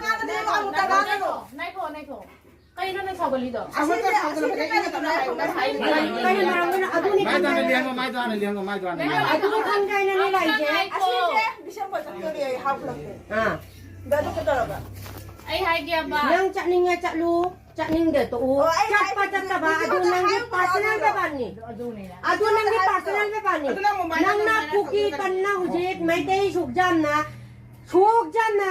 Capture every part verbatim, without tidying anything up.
ꯉꯥꯡꯒꯅꯨ, ꯑꯃꯨꯛꯇ ꯉꯥꯡꯒꯅꯨ꯫ ꯅꯥꯏꯈꯣ, ꯅꯥꯏꯈꯣ꯫ ꯀꯩꯅꯣ ꯅꯪ ꯁꯥꯎꯒꯠꯂꯤꯗꯣ? ꯑꯁꯤꯁꯦ, ꯑꯁꯤꯁꯦ ꯀꯩꯅꯣ ꯇꯧꯔꯦ ꯍꯥꯏꯕ ꯅꯪ ꯍꯥꯏꯗꯣ꯫ ꯀꯔꯤ ꯃꯔꯝꯒꯤꯅꯣ? ꯑꯗꯨꯅꯤ ꯃꯥꯏꯗꯣ ꯍꯥꯟꯅ ꯈꯪꯗꯦ꯫ ꯂꯦꯡꯉꯣ, ꯃꯥꯏꯗꯣ ꯍꯥꯟꯅ ꯂꯦꯡꯉꯣ, ꯃꯥꯏꯗꯣ ꯍꯥꯟꯅ ꯂꯦꯡꯉꯣ꯫ ꯑꯗꯨꯅꯤ ꯈꯪꯗꯦ ꯍꯥꯏꯅ ꯅꯣꯏ ꯂꯥꯛꯏꯁꯦ꯫ ꯑꯁꯤꯁꯦ ꯗꯤꯁꯦꯝꯕꯔ ꯆꯠꯇꯣꯔꯦ ꯍꯥꯏ ꯍꯥꯞꯂꯛꯇꯦ꯫ ꯑꯥ꯫ ꯑꯗꯨ ꯑꯗꯨ ꯀꯩꯗꯧꯔꯕ? ꯑꯩ ꯍꯥꯏꯒꯦꯕ꯫ ꯅꯪ ꯆꯠꯅꯤꯡꯉꯦ ꯆꯠꯂꯨ, ꯆꯠꯅꯤꯡꯗꯦ ꯇꯣꯛꯎ꯫ ꯑꯣ, ꯑꯩ ꯆꯠꯄ ꯍꯥꯏꯁꯦ ꯆꯠꯇꯕ ꯍꯧꯖꯤꯛ ꯑꯗꯨ ꯍꯧꯖꯤꯛ ꯅꯪꯒꯤ ꯍꯥꯏꯔꯨꯕꯗꯣ personal ꯑꯗꯨꯗꯣ꯫ ꯕꯦꯄꯥꯔꯅꯤ꯫ ꯑꯗꯨ ꯅꯪꯒꯤ ꯍꯥꯏꯕꯗꯣ꯫ Personal ꯕꯦꯄꯥꯔꯅꯤ꯫ ꯑꯗꯨ ꯅꯪ ꯃꯃꯥꯏꯗ ꯅꯪꯅ ꯅꯪ ꯍꯥꯏꯔꯛꯄꯗꯨ ꯀꯨꯀꯤ ꯅꯠꯇ꯭ꯔꯣ? ꯀꯟꯅ ꯍꯧꯖꯤꯛ ꯃꯩꯇꯩ ꯁꯨꯛ ꯌꯥꯝꯅ ꯁꯨꯛ ꯌꯥꯝꯅ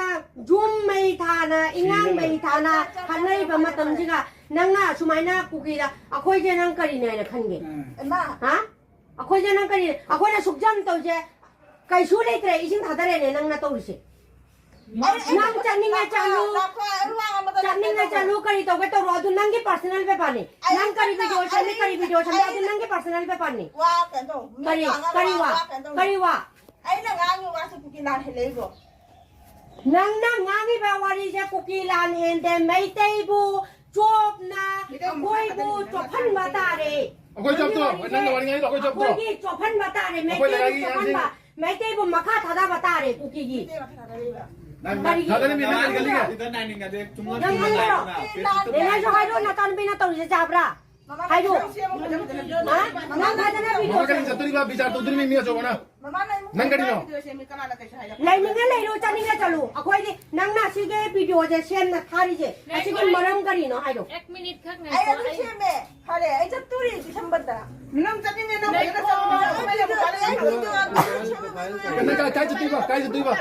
ꯌꯨꯝ ꯃꯩ ꯊꯥꯅ, ꯏꯉꯥꯡ ꯃꯩ ꯊꯥꯅ ꯈꯠꯅꯔꯤꯕ ꯃꯇꯝꯁꯤꯒ ꯅꯪꯅ ꯁꯨꯃꯥꯏꯅ ꯀꯨꯀꯤꯗ, ꯑꯩꯈꯣꯏꯁꯦ ꯅꯪ ꯀꯔꯤꯅꯦ ꯍꯥꯏꯅ ꯈꯟꯒꯦ? ꯎꯝ꯫ ꯏꯃꯥ꯫ ꯍꯥ? ꯑꯩꯈꯣꯏꯁꯦ ꯅꯪ ꯀꯔꯤ, ꯑꯩꯈꯣꯏꯅ ꯁꯨꯛ ꯌꯥꯝ ꯇꯧꯁꯦ, ꯀꯩꯁꯨ ꯂꯩꯇ꯭ꯔꯦ, ꯏꯁꯤꯡ ꯊꯥꯗꯔꯦꯅꯦ ꯅꯪꯅ ꯇꯧꯔꯤꯁꯦ꯫ ꯑꯩ, ꯑꯩ ꯅꯪ ꯆꯠꯅꯤꯡꯉꯦ ꯆꯠꯂꯨ꯫ ꯂꯥꯛꯈꯣ, ꯑꯩ ꯋꯥ ꯑꯃꯇ ꯆꯠꯅꯤꯡꯉꯦ ꯂꯥꯛꯈꯣ꯫ ꯆꯠꯂꯨ, ꯀꯔꯤ ꯇꯧꯒꯦ ꯇꯧꯔꯣ, ꯑꯗꯨ ꯅꯪꯒꯤ personal ꯕꯦꯄꯥꯔꯅꯤ꯫ ꯑꯩ ꯅꯪ ꯀꯔꯤ ꯆꯠꯅ-, video ꯁꯦꯝꯅꯤ, ꯑꯩ, ꯀꯔꯤ video ꯁꯦꯝꯅꯤ, ꯑꯩ ꯑꯗꯨ ꯅꯪꯒꯤ personal ꯕꯦꯄꯥꯔꯅꯤ꯫ ꯋꯥ ꯀꯩꯅꯣ ꯇꯧ, ꯃꯤ ꯀꯔꯤ, ꯉꯥꯡꯉꯒ ꯀꯔꯤ ꯋꯥ, ꯋꯥ? ꯋꯥ ꯀꯩꯅꯣ ꯇꯧ꯫ ꯀꯔꯤ ꯋꯥ? ꯑꯩꯅ ꯉꯥꯡꯉꯤ ꯋꯥꯁꯦ ꯀꯨꯀꯤ ꯂꯥꯟ ꯍꯦꯜꯂꯛꯏꯕꯣ? ꯅꯪꯅ ꯉꯥꯡꯉꯤꯕ ꯋꯥꯔꯤꯁꯦ ꯀꯨꯀꯤ ꯂꯥꯟ ꯍꯦꯟꯗꯦ, ꯃꯩꯇꯩꯕꯨ ꯆꯣꯞꯅ ꯃꯩꯇꯩꯕꯨ ꯑꯩꯈꯣꯏꯕꯨ ꯃꯈꯥ ꯆꯣꯞꯍꯟꯕ ꯊꯥꯗꯔꯤꯕ ꯇꯥꯔꯦ꯫ ꯑꯩꯈꯣꯏ ꯅꯪꯒꯤ ꯆꯣꯞꯇꯣ, ꯋꯥꯔꯤꯁꯦ ꯅꯪꯅ ꯋꯥꯔꯤ ꯉꯥꯡꯉꯤꯗꯣ ꯑꯩꯈꯣꯏ ꯆꯣꯞꯇꯣ꯫ ꯑꯩꯈꯣꯏꯒꯤ ꯆꯣꯞꯍꯟꯕ ꯇꯥꯔꯦ, ꯑꯩꯈꯣꯏ ꯃꯩꯇꯩꯕꯨ ꯂꯩꯔꯥꯏꯒꯤ ꯆꯣꯞꯍꯟꯕ, ꯑꯉꯥꯡꯁꯤꯡ꯫ ꯃꯩꯇꯩꯕꯨ ꯃꯈꯥ ꯊꯥꯗꯕ ꯇꯥꯔꯦ ꯀꯨꯀꯤꯒꯤ꯫ ꯃꯩꯇꯩ ꯃꯈꯥ ꯊꯥꯗꯔꯤꯕ꯫ ꯅꯪ ꯀꯔꯤꯒꯤ? ꯊꯥꯗꯔꯤꯕ ꯃꯤ ꯅꯪ ꯀꯔꯤ ꯈꯜꯂꯤꯒꯦ? ꯅꯪ ꯈꯪꯗ꯭ꯔꯣ? ꯅꯪ ꯍꯥꯏꯔꯣ, ꯅꯆꯥꯅꯨꯄꯤꯅ ꯇꯧꯔꯤꯁꯦ ꯌꯥꯕ꯭ꯔꯥ? ꯍꯥꯏꯔꯣ꯫ ꯍꯥ? ꯅꯪ ꯐꯖꯅ ꯃꯃꯥ ꯀꯔꯤ ꯆꯠꯇꯣꯔꯤꯕ? ꯕꯤꯆꯥꯔ ꯇꯧꯗꯣꯔꯤꯕ ꯃꯤ ꯑꯆꯧꯕꯅ? ꯃꯃꯥ ꯅꯪ ꯀꯔꯤꯅꯣ? ꯂꯩꯅꯤꯡꯉ ꯂꯩꯔꯨ, ꯆꯠꯅꯤꯡꯉ ꯆꯠꯂꯨ꯫ ꯑꯩꯈꯣꯏꯗꯤ ꯅꯪꯅ ꯁꯤꯒꯤ video ꯁꯦ ꯁꯦꯝꯅ ꯊꯥꯔꯤꯁꯦ, ꯑꯁꯤꯒꯤ ꯃꯔꯝ ꯀꯔꯤꯅꯣ ꯍꯥꯏꯔꯣ꯫ ꯑꯦꯛ ꯃꯤꯅꯤꯠ ꯈꯛ ꯑꯩ ꯉꯥꯏꯈꯣ, ꯑꯗꯨꯝ ꯑꯩ ꯁꯦꯝꯃꯦ꯫ ꯐꯔꯦ, ꯑꯩ ꯆꯠꯇꯣꯔꯤ ꯗꯤꯁꯦꯝꯕꯔꯗ꯫ ꯅꯪ ꯆꯠꯅꯤꯡꯉꯦ, ꯅꯪ ꯐꯖꯅ ꯆꯠꯂꯣ꯫ ꯅꯪ ꯀꯥꯏ, ꯀꯥꯏ ꯆꯠꯇꯣꯏꯕ? ꯀꯥꯏ ꯆꯠꯇꯣꯏꯕ?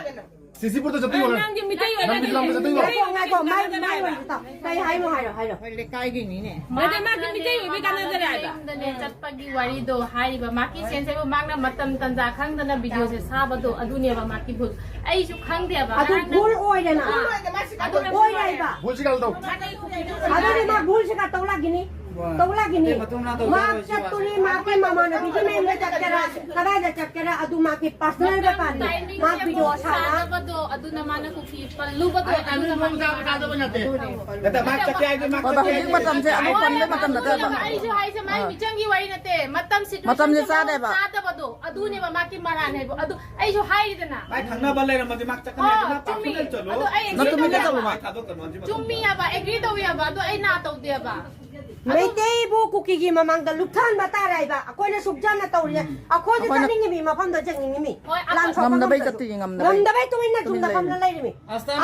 ꯁꯤꯁꯤꯄꯨꯔꯗ ꯆꯠꯇꯣꯏꯔꯣ ꯅꯪ? ꯅꯪꯒꯤ ꯃꯤꯇꯩ ꯑꯣꯏꯕ ꯅꯪ ꯂꯝꯗ ꯆꯠꯇꯣꯏꯔꯣ? ꯉꯥꯏꯈꯣ, ꯉꯥꯏꯈꯣ, ꯃꯥꯏ, ꯃꯥꯏ ꯑꯣꯏꯅ ꯇꯥꯎ꯫ ꯀꯩ ꯍꯥꯏꯅꯣ ꯍꯥꯏꯔꯣ, ꯍꯥꯏꯔꯣ꯫ ꯑꯩꯈꯣꯏ ꯂꯩꯀꯥꯏꯒꯤ ꯃꯤꯅꯦ꯫ ꯅꯠꯇꯦ, ꯃꯥꯒꯤ ꯃꯤꯇꯩ ꯑꯣꯏꯕꯩ ꯀꯥꯟꯅꯗꯔꯦ ꯍꯥꯏꯕ꯫ ꯌꯨꯝꯗꯅꯦ ꯆꯠꯄꯒꯤ ꯋꯥꯔꯤꯗꯣ ꯍꯥꯏꯔꯤꯕ, ꯃꯥꯒꯤ sense ꯍꯥꯏꯕꯨ ꯃꯥꯅ ꯃꯇꯝ ꯇꯟꯖꯥ ꯈꯪꯗꯅ video ꯁꯦ ꯁꯥꯕꯗꯣ ꯑꯗꯨꯅꯦꯕ ꯃꯥꯒꯤ ꯚꯨꯜ꯫ ꯑꯩꯁꯨ ꯈꯪꯗꯦꯕ꯫ ꯑꯗꯨ ꯉꯔꯥꯡꯅ ꯚꯨꯜ ꯑꯣꯏꯗꯅ꯫ ꯑꯥ꯫ ꯑꯗꯨ ꯑꯣꯏꯔꯦꯕ꯫ ꯚꯨꯜꯁꯤ ꯀꯩꯅꯣ ꯇꯧ꯫ ꯑꯗꯨꯗꯤ ꯃꯥ ꯚꯨꯜꯁꯤ ꯀ ꯇꯧ ꯂꯥꯛꯈꯤꯅꯤ꯫ ꯇꯧ ꯂꯥꯛꯏꯅꯤ꯫ ꯃꯇꯨꯡ ꯃꯅꯥꯎ ꯇꯧ ꯃꯥ ꯂꯥꯛꯑꯣꯏ ꯁꯤ ꯆꯠꯇꯣꯔꯤ, ꯃꯥꯒꯤ ꯃꯃꯥꯟꯅꯕꯤꯒꯤ ꯃꯌꯨꯝꯗ ꯆꯠꯀꯦꯔꯥ, ꯀꯗꯥꯏꯗ ꯆꯠꯀꯦꯔꯥ, ꯑꯗꯨ ꯃꯥꯒꯤ personal ꯃꯇꯝ ꯕꯦꯄꯥꯔꯅꯤ꯫ ꯃꯥ ꯇꯥꯏꯃꯤꯡꯁꯦ ꯚꯤꯗꯤꯑꯣ ꯑꯃꯨꯛ ꯁꯥꯔ ꯁꯥꯗꯕꯗꯣ, ꯑꯗꯨꯅ ꯃꯥꯅ ꯀꯨꯀꯤ ꯄꯜꯂꯨꯕꯗꯣ, ꯑꯗꯨꯅ ꯃꯥꯅ ꯅꯠꯇꯦ, ꯃꯥ ꯆꯠꯀꯦ ꯍꯥꯏꯗꯤ ꯃꯥ ꯍꯣꯏ, ꯆꯠꯀꯦ ꯍꯧꯖꯤꯛ ꯍꯥꯏꯗꯤ ꯃꯇꯝꯁꯦ ꯑꯃꯨꯛ ꯄꯟꯕ ꯃꯇꯝ ꯅꯠꯇꯦꯕ꯫ ꯑꯩꯁꯨ ꯍꯥꯏꯁꯦ ꯃꯥꯏ ꯑꯥ꯫ ꯃꯤꯆꯪꯒꯤ ꯋꯥꯔꯤ ꯅꯠꯇꯦ, ꯃꯇꯝ ꯃꯇꯝꯁꯦ situation ꯆꯥꯗꯦꯕ꯫ ꯆꯥꯗꯕꯗꯣ, ꯑꯗꯨꯅꯦꯕ ꯃꯥꯒꯤ ꯃꯔꯥꯟ ꯍꯥꯏꯕ꯫ ꯑꯗꯨ ꯑꯩꯁꯨ ꯍꯥꯏꯔꯤꯗꯅ꯫ ꯃꯥꯏ ꯈꯪꯅꯕ ꯂꯩꯔꯝꯃꯗꯤ ꯃꯥ ꯆꯠꯀꯅꯤ ꯑꯣ, ꯍꯥꯏꯗꯤ ꯃꯥ ꯆꯨꯝꯃꯤ꯫ personal ꯆꯠꯂꯣ꯫ ꯑꯗꯨ ꯑꯩ ꯅꯪ ꯇꯨꯃꯤꯟꯅ ꯆꯠꯂꯣ ꯃꯥ꯫ ꯊꯥꯗꯣꯛꯀꯅꯣ ꯍꯧꯖꯤꯛ ꯃꯇꯝꯗ꯫ ꯆꯨꯝꯃꯤ ꯍꯥꯏꯕ, agree ꯇꯧꯏ ꯍꯥꯏꯕ, ꯑꯗꯣ ꯑꯩ ꯅꯥ ꯇꯧꯗꯦ ꯍꯥꯏꯕ꯫ ꯃꯩꯇꯩꯕꯨ ꯀꯨꯀꯤꯒꯤ ꯃꯃꯥꯡꯗ ꯂꯨꯞꯊꯍꯟꯕ ꯇꯥꯔꯦ ꯍꯥꯏꯕ꯫ ꯑꯩꯈꯣꯏꯅ ꯁꯨꯛ ꯆꯟꯅ ꯇꯧꯔꯤꯁꯦ꯫ ꯑꯩꯈꯣꯏꯁꯨ ꯑꯩꯈꯣꯏꯅ ꯆꯠꯅꯤꯡꯉꯤꯃꯤ ꯃꯐꯝꯗ ꯆꯠꯅꯤꯡꯉꯤꯃꯤ꯫ ꯍꯣꯏ, ꯂꯥꯟ ꯑꯩꯈꯣꯏ ꯁꯣꯛꯄ ꯉꯝꯗꯕꯩ ꯉꯝꯗ꯭ꯔꯁꯨ꯫ ꯆꯠꯇꯣꯏꯅꯤ, ꯉꯝꯗꯕꯩ꯫ ꯉꯝꯗꯕꯩ ꯇꯨꯃꯤꯟꯅ ꯇꯨꯃꯤꯟ ꯌꯨꯝꯗ ꯂꯩꯔꯤꯅꯤ꯫ ꯐꯝꯅ ꯂꯩꯔꯤꯃꯤ꯫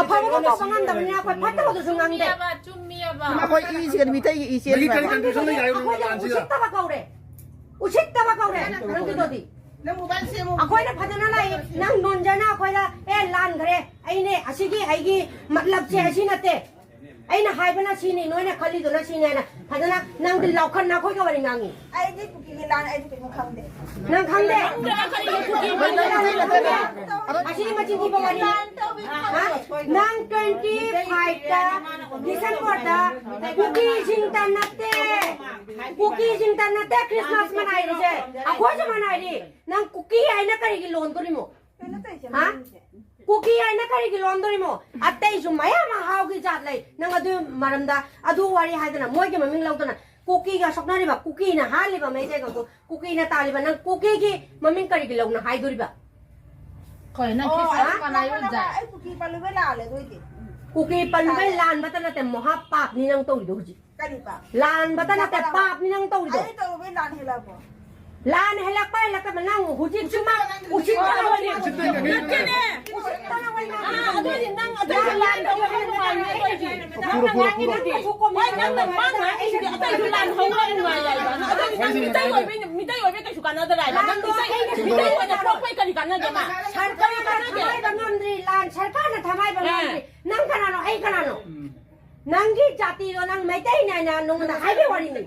ꯑꯐꯕꯗꯣ ꯇꯧꯕ ꯉꯝꯗꯕꯅꯤꯅ ꯑꯩꯈꯣꯏ ꯐꯠꯇꯕꯗꯨꯁꯨ ꯉꯥꯡꯗꯦ꯫ ꯆꯨꯝꯃꯤꯌꯦꯕ, ꯆꯨꯝꯃꯤꯌꯦꯕ꯫ ꯑꯩꯈꯣꯏ ꯏꯁꯤꯒ ꯃꯤꯇꯩꯒꯤ ꯏ ꯆꯦꯟꯕ ꯅꯪꯒꯤ ꯀꯔꯤ ꯌꯥꯕ꯫ Contribution ꯂꯩ ꯍꯥꯏꯌꯨ ꯑꯩꯈꯣꯏꯗ ꯂꯥꯟꯁꯤꯗ꯫ ꯎꯁꯤꯠꯇꯕ ꯀꯧꯔꯦ꯫ ꯎꯁꯤꯠꯇꯕ ꯀꯧꯔꯦ ꯅꯪꯒꯤꯗꯨꯗꯤ꯫ ꯑꯩꯈꯣꯏꯅ ꯐꯖꯅ ꯂꯥꯛꯏ, ꯅꯪ ꯅꯣꯟꯖꯅ ꯑꯩꯈꯣꯏꯗ, "ꯑꯦ, ꯂꯥꯟꯈ꯭ꯔꯦ, ꯑꯩꯅꯦ, ꯑꯁꯤꯒꯤ ꯑꯩꯒꯤ ꯃꯠꯂꯕꯁꯦ ꯑꯁꯤ ꯅꯠꯇꯦ, ꯑꯩꯅ ꯍꯥꯏꯕꯅ ꯁꯤꯅꯤ, ꯅꯣꯏꯅ ꯈꯜꯂꯤꯗꯨꯅ ꯁꯤꯅꯤ" ꯍꯥꯏꯅ ꯐꯖꯅ ꯅꯪꯗꯤ ꯂꯥꯎꯈꯠꯅ ꯑꯩꯈꯣꯏꯒ ꯋꯥꯔꯤ ꯉꯥꯡꯉꯤ꯫ ꯑꯩꯗꯤ ꯀꯨꯀꯤꯒꯤ ꯂꯥꯟ ꯑꯩꯗꯤ ꯀꯩꯅꯣ ꯈꯪꯗꯦ꯫ ꯅꯪ ꯈꯪꯗꯦ? ꯑꯁꯤꯒꯤ ꯃꯆꯤꯟ ꯊꯤꯕ ꯋꯥꯔꯤ꯫ ꯍꯥ? ꯅꯪ twenty five ꯇ December ꯗ ꯀꯨꯀꯤꯁꯤꯡꯇ ꯅꯠꯇꯦ, ꯀꯨꯀꯤꯁꯤꯡꯇ ꯅꯠꯇꯦ Christmas ꯃꯅꯥꯏꯔꯤꯁꯦ, ꯑꯩꯈꯣꯏꯁꯨ ꯃꯅꯥꯏꯔꯤ꯫ ꯅꯪ ꯀꯨꯀꯤ ꯍꯥꯏꯅ ꯀꯔꯤꯒꯤ ꯂꯣꯟꯗꯣꯔꯤꯃꯣ? ꯀꯩꯅꯣ ꯇꯧꯔꯤꯁꯦ ꯍꯥ? ꯃꯃꯤꯡꯁꯦ꯫ ꯀꯨꯀꯤ ꯍꯥꯏꯅ ꯀꯔꯤꯒꯤ ꯂꯣꯟꯗꯣꯔꯤꯃꯣ? ꯑꯇꯩꯁꯨ ꯃꯌꯥꯝ ꯃꯍꯥꯎꯒꯤ ꯖꯥꯠ ꯂꯩ꯫ ꯅꯪ ꯑꯗꯨ ꯃꯔꯝꯗ ꯑꯗꯨ ꯋꯥꯔꯤ ꯍꯥꯏꯗꯅ ꯃꯣꯏꯒꯤ ꯃꯃꯤꯡ ꯂꯧꯗꯅ ꯀꯨꯀꯤꯒ ꯁꯣꯛꯅꯔꯤꯕ, ꯀꯨꯀꯤꯅ ꯍꯥꯠꯂꯤꯕ ꯃꯩꯇꯩ ꯀꯥꯡꯕꯨ, ꯀꯨꯀꯤꯅ ꯇꯥꯜꯂꯤꯕ, ꯅꯪ ꯀꯨꯀꯤꯒꯤ ꯃꯃꯤꯡ ꯀꯔꯤꯒꯤ ꯂꯧꯅ ꯍꯥꯏꯗꯣꯔꯤꯕ? ꯍꯣꯏ, ꯅꯪ ꯑꯣ, ꯈ꯭ꯔꯤꯁꯃꯥꯁ ꯑꯩ ꯃꯅꯥꯏ ꯅꯪꯉꯣꯟꯗ ꯎꯠꯖꯥꯏ꯫ ꯑꯩ ꯀꯨꯀꯤ ꯄꯜꯂꯨꯕ ꯂꯥꯜꯂꯦ ꯑꯗꯨ ꯑꯣꯏꯗꯤ꯫ ꯀꯨꯀꯤ ꯄꯜꯂꯨꯕꯩ ꯂꯥꯜꯂꯦ꯫ ꯂꯥꯟꯕꯇ ꯅꯠꯇꯦ, ꯃꯍꯥ ꯄꯥꯞꯅꯤ ꯅꯪ ꯇꯧꯔꯤꯗꯣ ꯍꯧꯖꯤꯛ꯫ ꯀꯔꯤꯕ? ꯂꯥꯟꯕꯇ ꯅꯠꯇꯦ, ꯄꯥꯞꯅꯤ ꯅꯪ ꯇꯧꯔꯤꯗꯣ꯫ ꯑꯩ ꯇꯧꯔꯨꯕꯩ ꯂꯥꯟ ꯍꯦꯜꯂꯛꯑꯕꯣ? ꯂꯥꯟ ꯍꯦꯜꯂꯛꯄ ꯍꯦꯜꯂꯛꯇꯕ ꯅꯪ ꯍꯧꯖꯤꯛꯁꯨ ꯃꯥ ꯎꯁꯤꯠꯇꯅ ꯅꯠꯇꯦꯅꯦ꯫ ꯎꯁꯤꯠꯇꯅ ꯋꯥꯔꯤ ꯉꯥꯡꯉꯤ꯫ ꯑꯥ, ꯑꯗꯨꯗꯤ ꯅꯪ ꯑꯗꯨꯁꯨ ꯂꯥꯟ ꯇꯧꯕ ꯅꯨꯡꯉꯥꯏꯅꯦ ꯑꯩꯈꯣꯏꯗꯤ꯫ ꯐꯨꯔꯣ, ꯐꯨꯔꯣ, ꯐꯨꯔꯣ꯫ ꯍꯣꯏ, ꯅꯪꯅ ꯃꯥ ꯉꯥꯡꯉꯤꯁꯤꯗꯤ ꯑꯇꯩꯁꯨ ꯂꯥꯟ ꯍꯧꯕ ꯅꯨꯡꯉꯥꯏ ꯍꯥꯏꯕ꯫ ꯑꯗꯨꯗꯤ ꯅꯪ ꯃꯤꯇꯩ ꯑꯣꯏꯕꯩ, ꯃꯤꯇꯩ ꯑꯣꯏꯕꯩ ꯀꯩꯁꯨ ꯀꯥꯟꯅꯗ꯭ꯔꯥ ꯍꯥꯏꯕ? ꯅꯪ ꯃꯤꯇꯩ, ꯃꯤꯇꯩ ꯑꯣꯏꯅ ꯄꯣꯛꯄꯩ ꯀꯔꯤ ꯀꯥꯟꯅꯒꯦ ꯃꯥ? ꯀꯔꯤ ꯁꯔꯀꯥꯔꯅ ꯀꯥꯟꯅꯒꯦ? ꯊꯃꯥꯏꯕ ꯉꯝꯗ꯭ꯔꯤ, ꯂꯥꯟ ꯁꯔꯀꯥꯔꯅ ꯊꯃꯥꯏꯕ ꯑꯥ꯫ ꯉꯝꯗ꯭ꯔꯤ꯫ ꯅꯪ ꯀꯅꯥꯅꯣ? ꯑꯩ ꯀꯅꯥꯅꯣ? ꯅꯪꯒꯤ ꯖꯥꯇꯤꯗꯣ ꯅꯪ ꯃꯩꯇꯩꯅꯦ ꯍꯥꯏꯅ ꯅꯉꯣꯟꯗ ꯍꯥꯏꯕꯩ ꯋꯥꯔꯤꯅꯤ꯫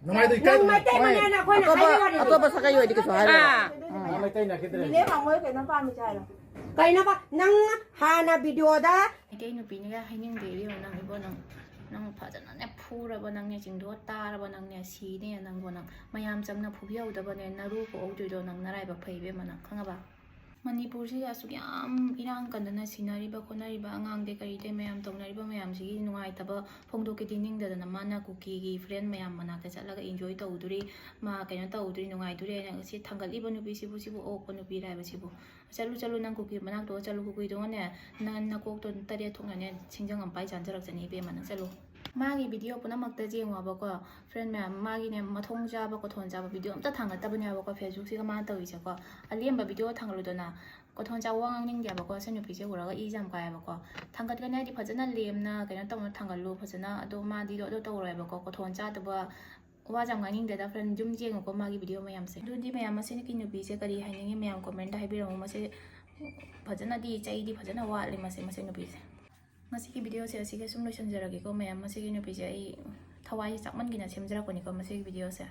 ꯅꯨꯡꯉꯥꯏꯗꯣ ꯅꯪ ꯏꯀꯥꯏꯗ꯭ꯔꯣ? ꯃꯩꯇꯩ ꯍꯣꯏ꯫ ꯃꯅꯦꯅ ꯑꯩꯈꯣꯏꯅ ꯑꯇꯣꯞꯄ, ꯍꯥꯏꯕꯩ ꯋꯥꯔꯤꯅꯤ꯫ ꯑꯇꯣꯞꯄ ꯁꯥꯒꯩ ꯑꯣꯏꯗꯤ ꯀꯩꯁꯨ ꯍꯥꯏꯔꯣꯏ꯫ ꯑꯥ꯫ ꯎꯝ꯫ ꯃꯤꯅꯦ ꯃꯥꯃꯣꯏ ꯀꯩꯅꯣ ꯄꯥꯝꯃꯤꯁꯦ ꯍꯥꯏꯔꯣ꯫ ꯀꯩꯅꯣꯕ? ꯅꯪ ꯍꯥꯟꯅ ꯚꯤꯗꯤꯑꯣꯗ ꯃꯩꯇꯩ ꯅꯨꯄꯤꯅꯒ ꯍꯥꯏꯅꯤꯡꯗꯦ ꯏꯕꯦꯝꯃ ꯅꯪ ꯏꯕꯣ ꯅꯪ꯫ ꯅꯪ ꯐꯖꯅꯅꯦ ꯐꯨꯔꯕ ꯅꯪꯅꯦ, ꯆꯤꯡꯗꯣ ꯇꯥꯔꯕ ꯅꯪꯅꯦ, ꯁꯤꯅꯦ ꯅꯪꯕꯨ꯫ ꯅꯪ ꯃꯌꯥꯝ ꯆꯪꯅ ꯐꯨꯕꯤꯍꯧꯗꯕꯅꯦ, ꯅꯔꯨ ꯀꯣꯛꯍꯧꯗ꯭ꯔꯤꯗꯣ ꯅꯪ ꯅꯔꯥꯏꯕꯛ ꯐꯩ ꯏꯕꯦꯝꯃ, ꯅꯪ ꯈꯪꯉꯕ? ꯃꯅꯤꯄꯨꯔꯁꯤꯗ ꯑꯁꯨꯛ ꯌꯥꯝ ꯏꯔꯥꯡ ꯀꯟꯗꯅ ꯁꯤꯅꯔꯤꯕ ꯈꯣꯠꯅꯔꯤꯕ, ꯑꯉꯥꯡꯗꯩ ꯀꯔꯤꯗꯩ ꯃꯌꯥꯝ ꯇꯧꯅꯔꯤꯕ ꯃꯌꯥꯝꯁꯤꯒꯤ ꯅꯨꯡꯉꯥꯏꯇꯕ ꯐꯣꯡꯗꯣꯛꯀꯦꯗꯤ ꯅꯤꯡꯗꯗꯅ ꯃꯥꯅ ꯀꯨꯀꯤꯒꯤ ꯐ꯭ꯔꯦꯟ ꯃꯌꯥꯝ ꯃꯅꯥꯛꯇ ꯆꯠꯂꯒ ꯏꯟꯖꯣꯏ ꯇꯧꯗꯣꯔꯤ, ꯃꯥ ꯀꯩꯅꯣ ꯇꯧꯗꯣꯔꯤ, ꯅꯨꯡꯉꯥꯏꯗꯣꯔꯤ ꯍꯥꯏꯅ ꯁꯤ ꯊꯥꯡꯒꯠꯂꯤꯕ ꯅꯨꯄꯤꯁꯤꯕꯨ, ꯁꯤꯕꯨ ꯑꯣꯛꯄ ꯅꯨꯄꯤꯔ ꯍꯥꯏꯕꯁꯤꯕꯨ? ꯆꯠꯂꯨ, ꯆꯠꯂꯨ, ꯅꯪ ꯀꯨꯀꯤ ꯃꯅꯥꯛꯇ ꯆꯠꯂꯨ, ꯀꯨꯀꯤꯗꯨꯒꯅꯦ ꯅꯪ ꯅꯀꯣꯛꯇꯣ ꯇꯔꯦꯠ ꯊꯣꯛꯅꯅꯦ ꯁꯤꯡꯖꯪ ꯑꯃ ꯄꯥꯏ ꯆꯥꯟꯖꯔꯛꯆꯅꯤ ꯏꯕꯦꯝꯃ, ꯅꯪ ꯆꯠꯂꯨ꯫ ꯃꯥꯒꯤ ꯚꯤꯗꯤꯑꯣ ꯄꯨꯝꯅꯃꯛꯇ ꯌꯦꯡꯉꯣꯕꯀꯣ ꯐ꯭ꯔꯦꯟ ꯃꯌꯥꯝ, ꯃꯥꯒꯤꯅꯦ ꯃꯊꯣꯡ ꯆꯥꯕ ꯀꯣꯊꯣꯟ ꯆꯥꯕ ꯚꯤꯗꯤꯑꯣ ꯑꯝꯇ ꯊꯥꯡꯒꯠꯇꯕꯅꯦꯕꯀꯣ ꯐꯦꯁꯕꯨꯛꯁꯤꯒ ꯃꯥꯅ ꯇꯧꯔꯤꯁꯦꯀꯣ꯫ ꯑꯂꯦꯝꯕ ꯚꯤꯗꯤꯑꯣ ꯊꯥꯡꯒꯠꯂꯨꯗꯅ, ꯀꯣꯊꯣꯟ ꯆꯥꯕ ꯋꯥ ꯉꯥꯡꯅꯤꯡꯗꯦꯕꯀꯣ꯫ ꯁꯤ ꯅꯨꯄꯤꯁꯦ ꯎꯔꯒ ꯏꯁꯦ ꯌꯥꯝ ꯀꯥꯏꯌꯦꯕꯀꯣ꯫ ꯊꯥꯡꯒꯠꯀꯅꯤ ꯍꯥꯏꯗꯤ ꯐꯖꯅ ꯂꯦꯝꯅ ꯀꯩꯅꯣ ꯇꯧꯅ ꯊꯥꯡꯒꯠꯂꯨ ꯐꯖꯅ꯫ ꯑꯗꯣ ꯃꯥꯗꯤ ꯑꯗꯨ ꯇꯧꯔꯣꯏꯕꯀꯣ, ꯀꯣꯊꯣꯟ ꯆꯥꯗꯕ ꯋꯥꯁꯦ ꯌꯥꯝ ꯉꯥꯡꯅꯤꯡꯗꯦꯗ ꯐ꯭ꯔꯦꯟ꯫ ꯌꯨꯝ ꯌꯦꯡꯉꯨꯀꯣ ꯃꯥꯒꯤ ꯚꯤꯗꯤꯑꯣ ꯃꯌꯥꯝꯁꯦ꯫ ꯑꯗꯨꯗꯤ ꯃꯌꯥꯝ, ꯃꯁꯤ ꯅꯨꯄꯤ, ꯅꯨꯄꯤꯁꯦ ꯀꯔꯤ ꯍꯥꯏꯅꯤꯡꯉꯤ ꯃꯌꯥꯝ ꯀꯣꯃꯦꯟꯇ ꯍꯥꯏꯕꯤꯔꯝꯃꯨ꯫ ꯃꯁꯤ ꯐꯖꯅꯗꯤ, ꯆꯩꯗꯤ ꯐꯖꯅ ꯋꯥꯠꯂꯤ ꯃꯁꯤ, ꯃꯁꯤ ꯅꯨꯄꯤꯁꯦ꯫ ꯉꯁꯤꯒꯤ ꯚꯤꯗꯤꯑꯣꯁꯦ ꯑꯁꯤꯒ ꯁꯨꯝ ꯂꯣꯏꯁꯤꯟꯖꯔꯒꯦꯀꯣ ꯃꯌꯥꯝ꯫ ꯃꯁꯤꯒꯤ ꯅꯨꯄꯤꯁꯦ ꯑꯩ ꯊꯋꯥꯏꯁꯦ ꯆꯥꯛꯃꯟꯒꯤꯅ ꯁꯦꯝꯖꯔꯛꯄꯅꯤꯀꯣ ꯃꯁꯤꯒꯤ ꯚꯤꯗꯤꯑꯣꯁꯦ꯫